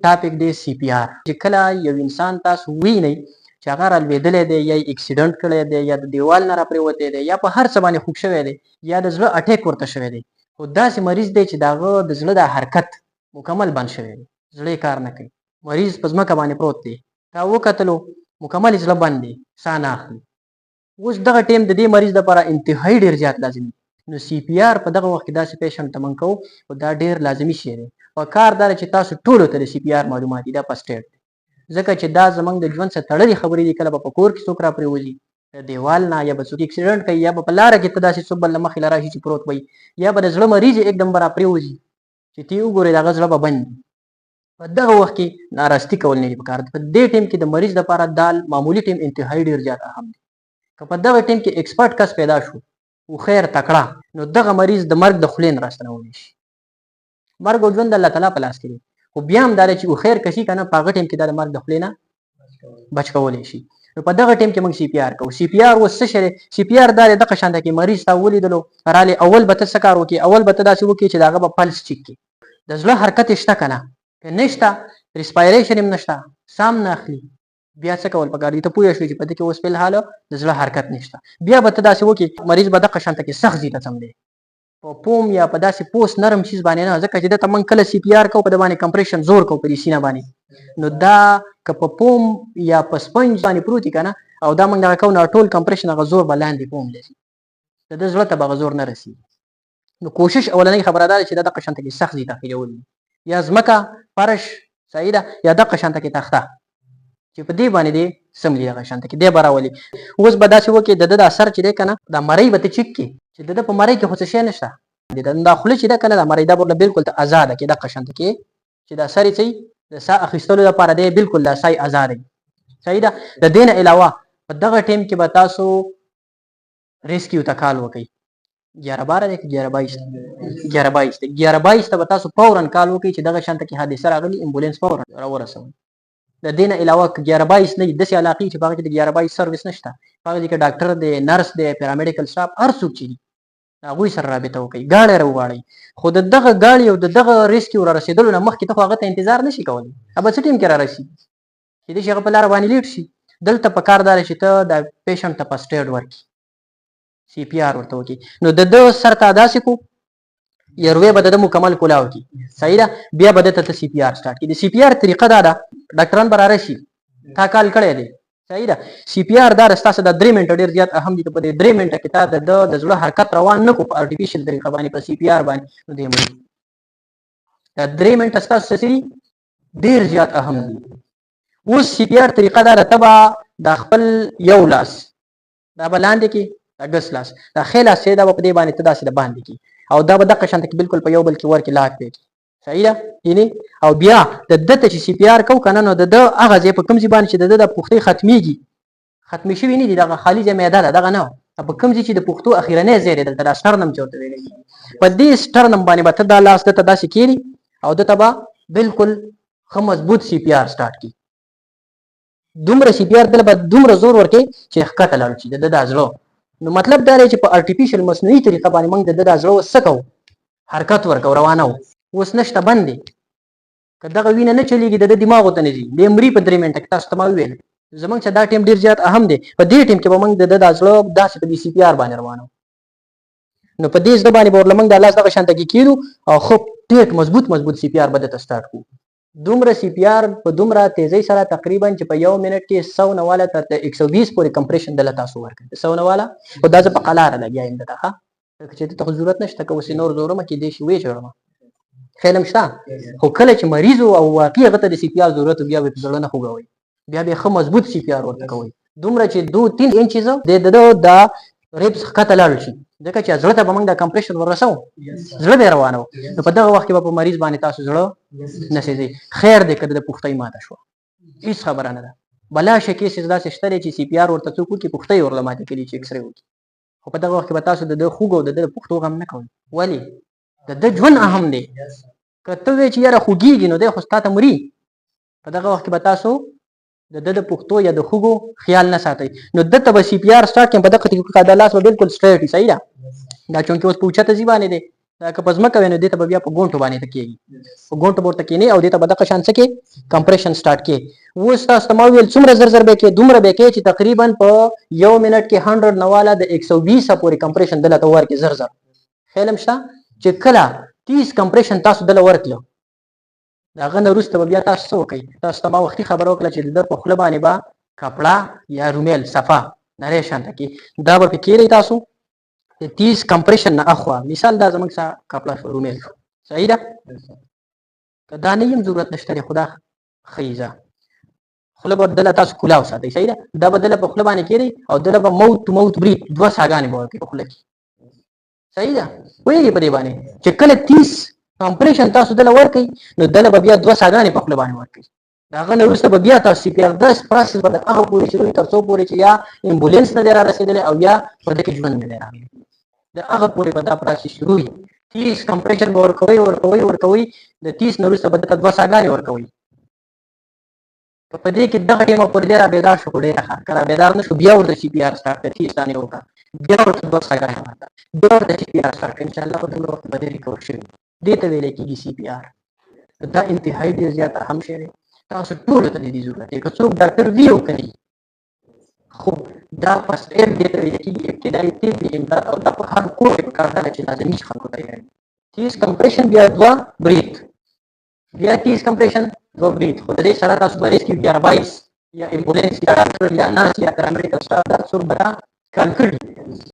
ټاپک دی سی پی آر. چې کله یو انسان تاسو وینئ چې هغه رالوېدلی دی، یا یې اکسیډنټ کړی دی، یا د دیوال نه راپرېوتی دی، یا په هر څه باندې خوږ شوی دی، یا د زړه اټیک ورته شوی دی، خو داسې مریض دی چې د هغه د زړه د حرکت مکمل بند شوی دی، زړه یې کار نه کوي، مریض په ځمکه باندې پروت دی، تا وکتلو مکمل یې زړه بند دی، ساه نه اخلي. اوس دغه ټیم د دې مریض لپاره انتهایی ډیر زیات لازمي دی. نو سی پی آر په دغه وخت کې داسې پیشنټ ته موږ کوو، خو دا ډیر لازمي شی دی. په کار دا چې تاسو ټولو ته د سی پی آر معلومات دي، دا فرسټ ایډ دی، ځکه چې دا زموږ د ژوند سره تړلې خبرې دي. کله به په کور کې څوک راپرېوځي د دیوال نه، یا به څوک اکسیډنټ کوي، یا به په لاره کې ته داسې څوک بل له مخې له راشي چې پروت وي، یا به د زړه مریض یکدم به راپرېوځي چې ته یې وګورې د هغه زړه به بند وي. په دغه وخت کې ناراستی کول نه دي پکار. په دې ټیم کې د مریض لپاره دال معمولی ټیم انتهایی ډیر زیات اهم دی. که په دغه ټیم کې ایکسپرټ کس پیدا شو او خیر تکړه، نو دغه مریض د مرګ د خولې نه راستنولی شي. مرګ او ژوند د الله تعالی په لاس کې دی، خو بیا هم دا دی چې هوښیار کسي که نه په هغه ټیم کې دا د مرګ د خولې نه بچ کولی شي. نو په دغه ټیم کې موږ سی پی آر کوو. سی پی آر اوس څه شی دی؟ سی پی آر دا دی دغه شان کې مریض تا ولیدلو رالی، اول به ته څه کار وکړې؟ اول به ته داسې وکړې چې د هغه به پلس چیک کړې، د زړه حرکت یې شته که نه. که نشته، ریسپایریشن یې هم نشته، ساه هم نه اخلي، بیا څه کول پکار دي؟ ته پوه شوې چې په دې کې اوس فلحال د زړه حرکت نشته. بیا به ته داسې وکړې، مریض به دغه شانته کې سخت ځي ته څملې په پوم یا په داسې پوس نرم چیز باندې نه، ځکه چې دته موږ کله سی پی آر کوو په د باندې کمپریشن زور کوو په دې سینه باندې. نو دا که په پوم یا په سپنج باندې پروت که نه او دا موږ دغه کوو، نو ټول کمپریشن هغه زور به لاندې پوم لري، د ده زړه ته به هغه زور نه رسېږي. نو کوشش اولنۍ خبره دا ده چې دا دغه شانته کې سخت ځي تخیلول دي، یا ځمکه فرش صحیح ده، یا دغه شانته کې تخته چې په دې باندې دی سملي دغه شانته کې دی به راولي. اوس به داسې وکړي د ده دا سر چې دی که نه، دا مرۍ به ته چیک کړې چې د ده په مرۍ کې خو څه شی نشته. دا خوله چې ده که نه، دا مرۍ دا به ورله بلکل ته ازاده کړې دغه شانته کې چې دا سر یې څه د ساه اخیستلو لپاره دی، بلکل دا ساه یې ازاده وي، صحیح ده. د دې نه علاوه په دغه ټیم کې به تاسو ریسکیو ته کال وکړئ. 11 12 دی که 11 22؟ 11 22 دی. 11 22 ته به تاسو فورا کال وکړئ چې دغه شانته کې حادثه راغلي، امبولانس فورا راورسوئ. د دې نه علاوه که 11 22 نه وي، داسې علاقې چې په هغه کې د 11 22 سرویس نشته، په هغه کې ډاکټر دی، نرس دی، پیرامیډیکل سټاف هر څوک چې دي، هغوی سره رابطه وکړئ، ګاډی راوغواړئ. خو د دغه ګاډي او د دغه ریسکیو را رسېدلو نه مخکې ته خو هغه ته انتظار نشي کولی، هغه به څه ټیم کې را رسېږي؟ کېدای شي هغه په لاره باندې لیټ شي. دلته په کار دا دی چې ته د پیشنټ ته فرسټ ایډ ورکړي، سی پی آر ورته وکړي. نو د ده سر ته داسې کو یروې به د ده مکمل کولاو کړي، صحیح ده. بیا به ده ته سی پی آر سټارټ کړي. د سی پی آر طریقه دا ده، ډاکټران به رارسي، تا کال کړی دی، صحیح ده. سی پی آر دا ستاسو د 3 منټه ډېر زیات اهم دي. که په دې 3 منټه کې تا د ده د زړه حرکت روان نه کړو په ارټیفیشل طریقه باندې، په سی پی آر باندې، نو دی مري. دا 3 منټه ستاسو څه دي؟ ډېر زیات اهم دي. اوس سی پی آر طریقه دا ده، ته به د خپل یو لاس دا به لاندې کې، دا ګس لاس، دا ښی لاس چې دا به په دې باندې ته داسې د باندې کې او دا به دقه شانته کې بالکل په یو بل کې ورکې لاک پې کې، صحیح ده. یعنی او بیا د ده ته چې سی پی آر کو که نه، نو د ده هغه ځای په کوم ځای باندې چې د ده د پښتۍ ختمیږي، ختمې شوي نه دي، دغه خالي ځای معده ده، دغه نه، په کوم ځای چې د پښتو اخیرنی ځای دی، دلته دا سټرنم چې ورته ویل کېږي، په دې سټرنم باندې به ته دا لاس ده ته داسې کېږي او ده ته به بالکل ښه مضبوط سی پی آر سټارټ کړي. دومره سی پی آر دله به دومره زور ورکړي چې ښکته لاړ شي د ده دا زړه. نو مطلب دا دی چې په ارټیفیشل مصنوعي طریقه باندې موږ د ده دا زړه اوس څه کوو؟ حرکت ورکوو، روانه اوس نشته، بند دی. که دغه وینه نه چلیږي، د ده دماغو ته نه ځي، دی مري په 3 منټه کې. تاسو ته ما وویل زمونږ چې دا ټیم ډېر زیات اهم دی. په دې ټیم کې به موږ د ده دا زړه داسې په دې سی پی آر باندې روانو. نو په دې زړه باندې به ورله موږ دا لاس دغه شانته کې کېدو او ښه ټیټ مضبوط مضبوط سی پی آر به ده ته سټارټ کړو. دومره سی پی آر په دومره تیزۍ سره تقریبا چې په یو منټ کې 100 نه والا تر 120 پورې کمپریشن دله تاسو ورکړئ، 100 نه والا. خو دا زه په قلاره لګیا یم دته، ښه ځکه چې ته خو ضرورت نشته، که اوس نور زورمه کېدای شي ویې جوړم خیال هم شته. خو کله چې مریض او واقعي هغه ته د سی پی آر ضرورت، بیا به په زړه نه خوږوئ، بیا به ښه مضبوط سی پی آر ورته کوئ، دومره چې 2-3 انچز د ده د ریبس ښکته لاړ شي، ځکه چې زړه ته به موږ د کمپریشن ورسوو، زړه به روانو. نو په دغه وخت کې به په مریض باندې تاسو زړه نه سېځئ. خیر دی که د پښتۍ ماته شوه، هیڅ خبره نه ده. بلا شي کیسز داسې شته دی چې سی پی آر ورته څوک وکړي، پښتۍ ورله ماتې کړي چې ایکسرې وکړي، خو په دغه وخت کې به تاسو د ده خوږ او د ده د پښتو غم نه کوئ. ولې؟ د ده ژوند اهم دی. که ته وایې چې یاره خوږېږي، نو دی خو ستا ته مري. په دغه وخت کې به تاسو د ده د پښتو یا د خوږو خیال نه ساتئ. نو ده ته به سی پی آر سټارټ کړم په دغه طریقه، دا لاس به بالکل سټریټ وي، صحیح ده. دا چونکې اوس په اوچته ځي باندې دی. دا که په ځمکه وي نو دې ته به بیا په ګونټو باندې ته کېږي، په ګونټو به ورته کېنې او دې ته به دغه شان څه کې کمپریشن سټارټ کې. اوس تاسو ته ما وویل څومره زر زر به کې، دومره به کې چې تقریبا په یو منټ کې 100 نه والا د 120 پورې کمپریشن دله ته ورکړي زر زر. خیال هم شته چې کله 30 کمپریشن تاسو دله ورکړو، د هغه نه وروسته به بیا تاسو څه وکړئ؟ تاسو ته ما وختي خبره وکړه چې د ده په خوله باندې به کپړه یا رومیل صفا نری شان ته کې دا به پې کېږئ. تاسو د 30 کمپریشن نه اخوا، مثال دا زموږ سره کپړه شو، رومیل شو، صحیح ده؟ که دا نه یم ضرورت نشته دی، خو دا ښیي ځه خوله به دله تاسو کولاو ساتئ، صحیح ده؟ دا به دله په خوله باندې کېږئ او دله به mouth to mouth breath دوه ساګانې به ورکړئ په خوله کې، صحیح ده؟ پوهېږئ په دې باندې چې کله 30 کمپریشن تاسو دله ورکړئ نو دله به بیا دوه ساګانې په خوله باندې ورکړئ. د هغه نه وروسته به بیا تاسو CPR داس process به د هغه پورې شروع تر څو پورې چې یا امبولانس نه دی را رسېدلی او یا په ده کې ژوند نه دی راغلی، د هغه پورې به دا process شروع وي. 30 کمپریشن به ورکوئ ورکوئ ورکوئ، د 30 نه وروسته به ده ته دوه ساګانې ورکوئ. که په دې کې دغه ټیمه پورې دی را بیدار شو خو ډېره ښه، که را بیدار نه شو بیا ورته CPR start کړه، 30 دانې وکړه، بیا ورته دوه ساګانې ورکړه، بیا ورته CPR start کړه، انشاءالله په دومره وخت به دی recover شوي. دې ته ویل کېږي CPR. دا انتهایي ډېر زیات اهم شی دی، تاسو ټولو ته د دې ضرورت دی، که څوک ډاکټر وي او که نه وي. خو دا first aid دې ته ویل کېږي، ابتدایي طبي امداد، او دا په هر کور کې پکار ده چې لازمي خلکو ته یې 30 کمپریشن بیا دوه breath، بیا 30 کمپریشن دوه breath. خو د دې سره تاسو به rescue یا ربایس یا امبولانس یا ډاکټر یا nurse یا paramedical staff دا څوک به دا کال کړي.